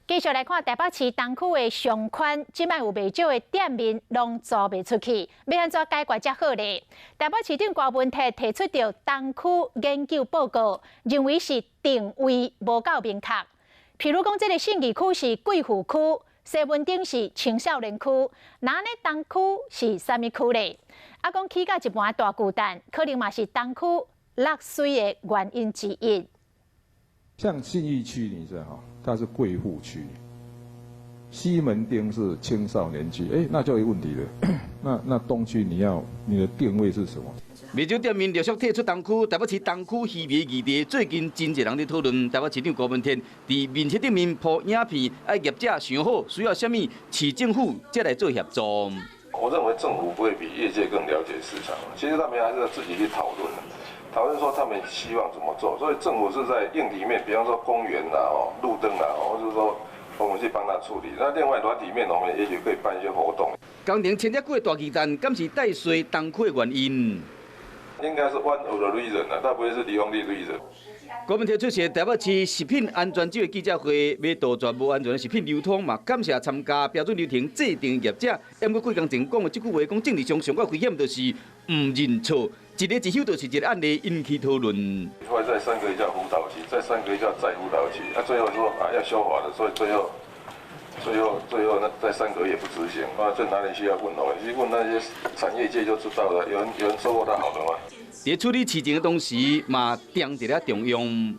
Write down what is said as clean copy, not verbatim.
繼續來看台北市東區的商圈，這擺有袂少的店面攏租袂出去，欲按怎解決才好咧？台北市長柯文哲提出著東區研究報告，認為是定位無夠明確。譬如講，這個信義區是貴婦區，西門町是青少年區，那呢東區是啥物區咧？啊，講起價一半大巨蛋，可能嘛是東區落媠的原因之一。像信義區，你知道哈，它是貴婦區；西門町是青少年區，哎，那就有問題了。那東區你要你的定位是什麼？袂少店面陸續退出東區，台北市東區虛擬議題最近真濟人咧討論。台北市長柯文哲佇面冊頂面鋪影片，愛業者想好需要啥物，市政府才來做協助。我認為政府不會比業界更了解市場，其實他們還是要自己去討論。討論說他們希望怎麼做，所以政府是在硬體面，比方說公園啦、哦路燈啦，或者說我們去幫他處理。那另外軟體面，我們也許可以辦一些活動。工程千遮久的大巨蛋，敢是帶衰東區的原因？應該是 one of the reason 啦，但不會是 the only reason。柯文哲出席台北市食品安全周的記者會，欲杜絕無安全的食品流通嘛，感謝參加標準流程制定業者。毋過幾工前講的這句話，講政治上上懸危險，就是毋認錯，一日一休就是一個案例引起討論。後來再三個月叫輔導期，再三個月叫再輔導期，啊，最後說啊要修法的，所以最後、最後、最後那再三個月不執行，啊，這哪裡需要問哦？去問那些產業界就知道了。有人說過他好的嗎？佇處理市情的同時，嘛盯佇咧中央。